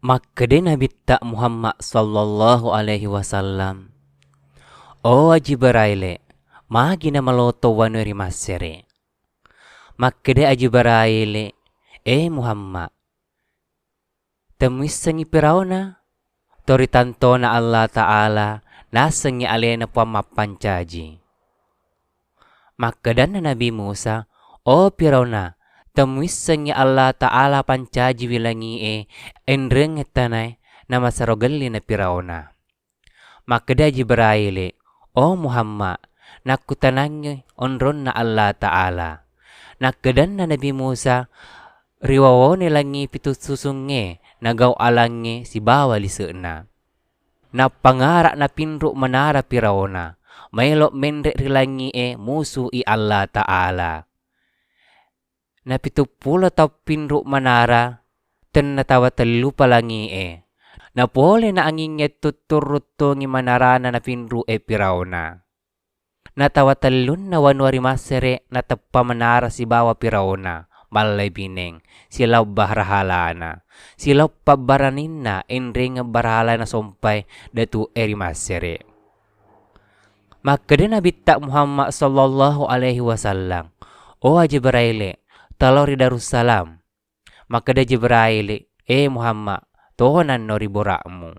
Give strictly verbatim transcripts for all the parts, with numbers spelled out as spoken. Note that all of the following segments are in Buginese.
Makkeda Nabitta Muhammad sallallahu alaihi wasallam, "O Jibraile, magi namaloto wanue ri massere?" Makkeda Jibraile, "E Muhammad, temuissengngi Firauna, toritantona Allah Ta'ala nasengngi alena Puang mappancaji." Makkedanna Nabi Musa, "O Firauna, temuissengngi Allah Ta'ala pancajiwi langi'e, enrengnge tanae, namasero gellina Firauna." Makkeda Jibraile, "O Muhammad, nakkutanangngi onronna Allah Ta'ala." Nakkedanna Nabi Musa, "Riwawone langi pitu susungnge, nagau alangnge sibawa lise'na." Nappangara napinru manara Firauna, maelo menre ri langi'e musu i Allah Ta'ala. Napituppulo tau pinru manara, tenna tawa tellupa langi'e. Napole na angingnge tutturruttungi manarana napinru'e Firauna. Natawa tellunna wanua ri Massere nateppa manara sibawa Firauna, mallaibineng, silaong barahalana, silaong pabbaraninna enrengeng barahalana sompai datu'e ri Massere. Makkeda Nabitta Muhammad sallallahu alaihi wasallam, "O Jibraile, talao ri Darussalam." Makkeda Jibraile, "E Muhammad, tonanno ri bora'mu."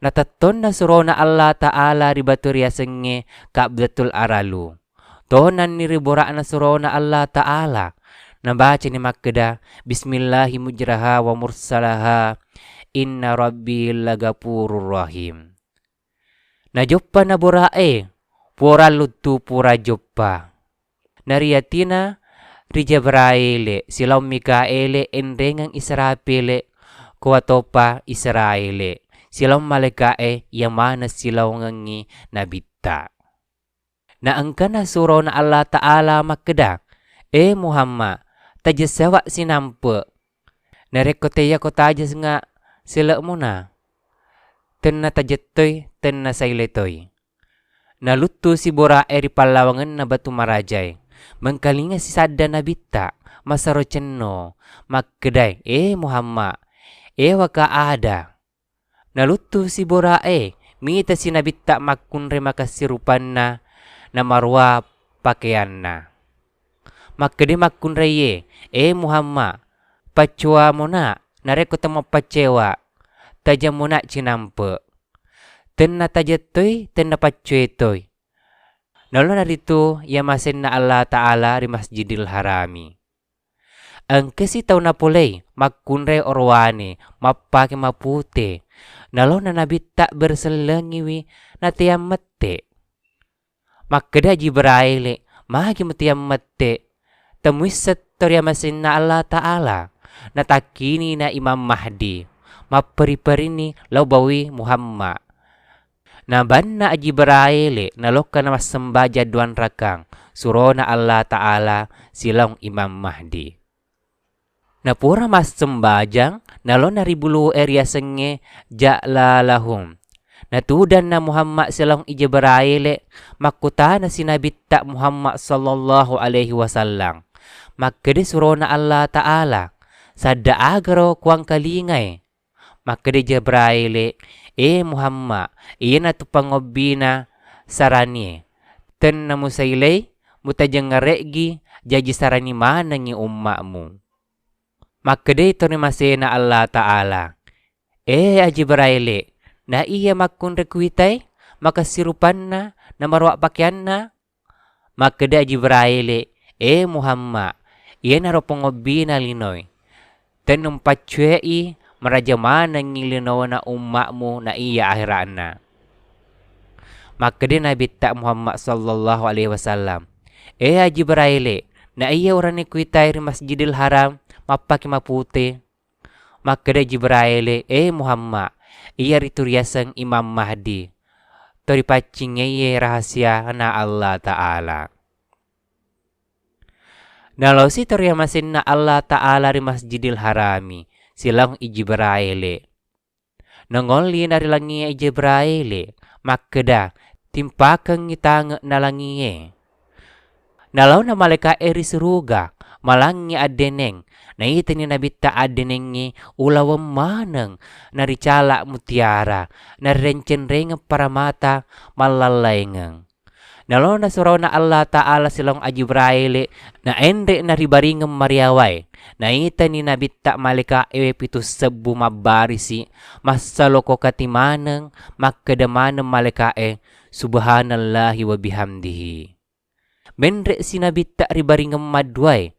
Natettonna surona Allah Ta'ala ri batu riasengnge Qabdatul Aralu. Tonanni ri bora'na surona Allah Ta'ala. Nabacani makkeda, "Bismillahi mujraha wa mursalaha, inna rabbi lagafurur rahim." Najoppa na bora'e, pura luttu pura joppa. Nariatina ri Jibraile silaong Mikaele enrengeng Israfile, kuwatopa Israele silaong malaeka'e iya maneng silaongengngi Nabitta. Na engkana surona Allah Ta'ala makkeda, "E Muhammad, tajessewa sinampe. Narekko teyako tajesnga sele'muna, tenna tajettoi, tenna sailetoi." Naluttu sibora'e ri pallawangenna batu marajae. Mengkalinga sisadda Nabitta, masero cenno, makkedae, "E Muhammad, ewaka ada." Naluttu sibora'e, mitasi Nabitta makkunrai makassirupanna, namaroa pakeanna. Makkeda makkunraie, "E Muhammad, paccoamona, narekko temmappaccewa, tajemmona cinampe. Tenna tajettoi, tenna paccoetoi." Nalona ritu iya masenna Allah Ta'ala ri Masjidil Harami. Engkasi tau napolei makkunrai orowane mappake mapute. Nalona Nabitta bersellengiwi nateang mette. Makkeda Jibraile, "Magi muteang mette? Temuisseng toriamasenna Allah Ta'ala." Natakkinina Imam Mahdi, mapperi-perini lao bawi Muhammad. Nabanna Jibraile nalokka namassembajang duanrakang surona Allah Ta'ala silaong Imam Mahdi. Napura massembajang, nalona ri bulu'e riasengnge Ja'lalahum. Natudanna Muhammad silaong i Jibraile, makkutana si Nabitta Muhammad sallallahu alaihi wasallam, makkeda surona Allah Ta'ala, "Sadda agaro kuangkalingai?" Makkeda Jibraile, "E Muhammad, iyanatu pangobbina saranie. Tenna musailei, mutajengngere'gi, jaji sarani manengngi umma'mu." Makkedai torimasena Allah Ta'ala, "E Jibraile, na iya makkunrai kuitai makassirupanna namaroa pakeanna?" Makkeda Jibraile, "E Muhammad, iyanaro pangobbina linoi. Tenna mupaccuei, maraja manengngi linona umma'mu na iya ahera'na." Makkeda Nabitta Muhammad sallallahu alaihi wasallam, "E Jibraile, na iya urane kuitai ri Masjidil Haram mappake mapute?" Makkeda Jibraile, "E Muhammad, iyaritu riaseng Imam Mahdi, toripaccingngeiye rahasiana Allah Ta'ala." Nalosi toriamasenna Allah Ta'ala ri Masjidil Harami, silaong i Jibraile. Nangolli narilangie i Jibraile, makkeda, "Timpakengngi tange'na langie." Nalaona malaeka'e ri suruga, malangngi addeneng, Naitani Nabitta addenengnge ulaweng maneng naricala mutiara, narirenceng-rengeng paramata mallallaingeng. Nalona surona Allah Ta'ala silaong Ajibraele, naenre naribaringeng mariawae. Naitani Nabitta malaeka'e pitu sebbu mabbarisi, massalokokati maneng, makkeda maneng malaeka'e, "Subhanallahi wa bihamdihi." Menre si Nabitta ribaringeng madduae.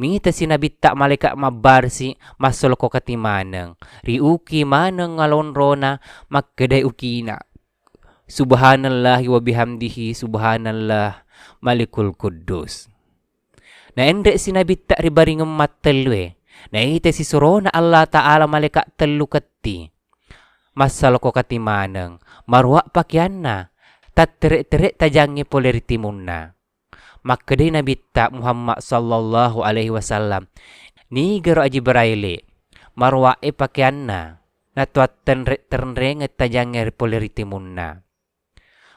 Mita si Nabitta malaeka mabbarisi, massolokokati maneng. Riuki maneng alonrona, makkedai ukina, "Subhanallahi wa bihamdihi, subhanallah malikul quddus." Naenre si Nabitta ribaringeng mattellue. Naita si surona Allah Ta'ala malaeka tellu ketti. Massalokokati maneng. Maruwa pakeanna. Tattere-tere tajangnge pole ri timunna. Makkedai Nabitta Muhammad sallallahu alaihi wasallam, "Nigaro Ajibraele, maruwae pakeanna, natuattenre-, tenrengeng tajangnge pole ri timunna."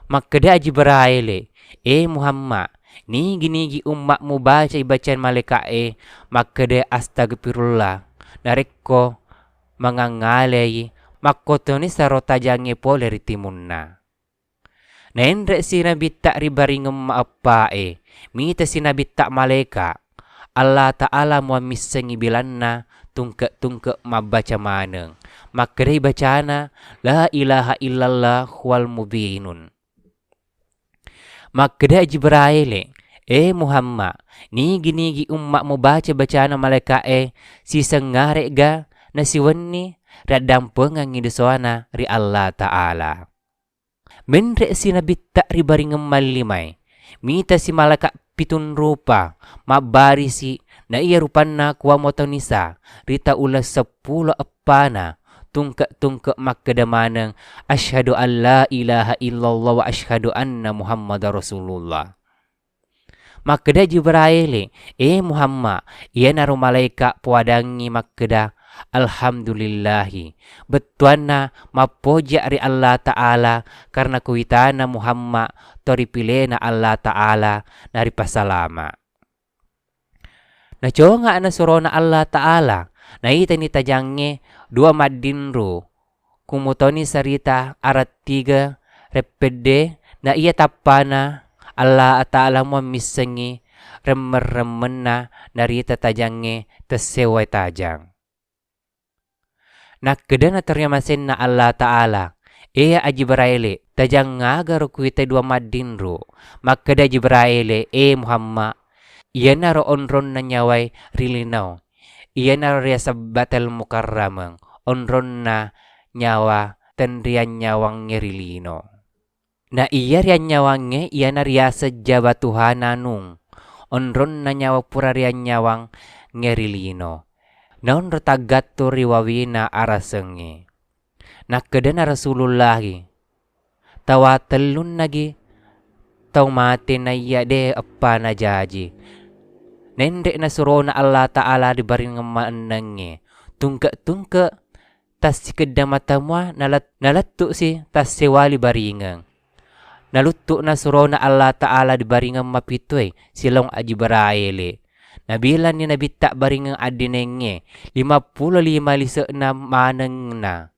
Makkeda Ajibraele, "E Muhammad, nigi-nigi ummatmu bacai bacaan malaeka'e makkeda astagfirullah, narekko mangangngalei, makkotonisaro tajangnge pole ri timunna." Naenre si Nabitta ribaringeng maeppae, mita si Nabitta malaeka. Allah Ta'ala muammissengi bilanna tungke-tungke mabbaca maneng. Makkedai bacana, "La ilaha illallah huwal mubinun." Makkeda Jibraele, "E Muhammad, nigi-nigi umma mubaca bacana malaeka'e sisengngare'ga nasiwenni riaddampengengngi dosoana ri Allah Ta'ala." Menre si Nabitta ribaringeng mallimae, mita si malaeka pitung rupa mabbarisi, na iya rupanna kuwa motonisa ri ta uleng seppulo eppana, tungke-tungke makkeda maneng, "Asyhadu an la ilaha illallah wa asyhadu anna Muhammadar Rasulullah." Makkeda Jibraele, "E Muhammad, iyanaro malaeka poadangngi makkeda, Alhamdulillahi, bettuanna mappoja ri Allah Ta'ala karena kuitana Muhammad to ripilena Allah Ta'ala naripasalama." Naconga nasurona Allah Ta'ala, naitani tajangnge dua maddinru, kumutoni sarita arattiga reppedde, na iya tappana Allah Ta'ala muammissengngi remmeng-remmenna narita tajangnge tessewai tajang. Nakkeda natoriamasenna Allah Ta'ala, "E Ajibraele, tajang agaro kuita dua maddinru?" Makkeda Jibraele, "E Muhammad, iyanaro onronna nyawae ri lino. Iyanaro riaseng Batal Mukarrameng, onronna nyawa tenrianyawangnge ri lino." Na iya rianyawangnge iyana riaseng Jabatuhana Nung, onronna nyawa pura rianyawangnge ri lino, naonro taggattung ri wawina arasengnge. Nakkedana Rasulullahi, "Tawatellunnagi tau mate naiya de eppana jaji." Nenre nasurona Allah Ta'ala ri baringeng maennengnge, tungke-tungke tassikedda mata mua nalet-, nalettu'si tassewali baringeng. Naluttu'na surona Allah Ta'ala di baringeng mapitue silaong Ajibraele. Nabilanni Nabitta baringeng addinengnge, limappulo lima lise'na manenna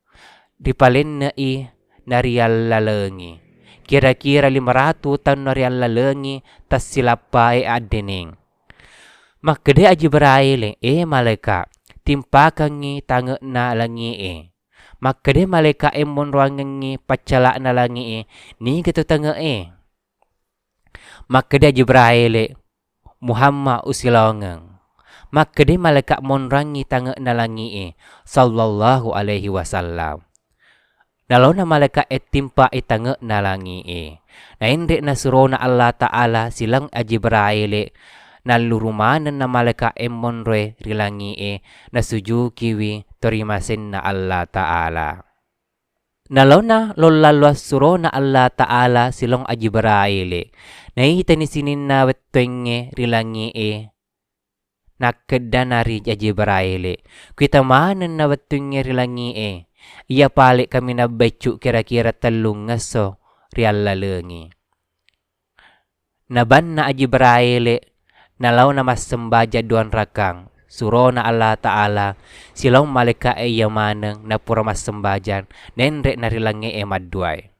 ripalenne'i nariallalengi. Kira-kira lima ratu taung nariallalengi tassilappae addeneng. Makkeda Jibraele, "E malaeka, timpakengngi tange'na langi'e." Makkeda malaeka'e monroangengngi paccala'na langi'e, "Niga to tange'e?" Makkeda Jibraele, "Muhammad usilaongeng." Makkeda malaeka monroangngi tange'na langi'e, sallallahu alaihi wasallam. Nalona malaeka'e timpa'i tange'na langi'e. Naenre nasurona Allah Ta'ala silaong Ajibraele, nalluru manenna malaeka'e monroe ri langi'e, nasujukiwi torimasenna Allah Ta'ala. Nalona lollalluang surona Allah Ta'ala silaong Ajibraele, naitani sininna wettuengnge ri langi'e. Nakkeddana ri Ajibraele, "Kuita manenna wettuengnge ri langi'e, iya pale kaminang baiccu kira-kira tellungngesso riallalengi." Nabanna Ajibraele, nalaona massembajang duanrakang, surona Allah Ta'ala, silaong malaika'e iya maneng napura massembajang, nenre' na ri langnge'e madduae.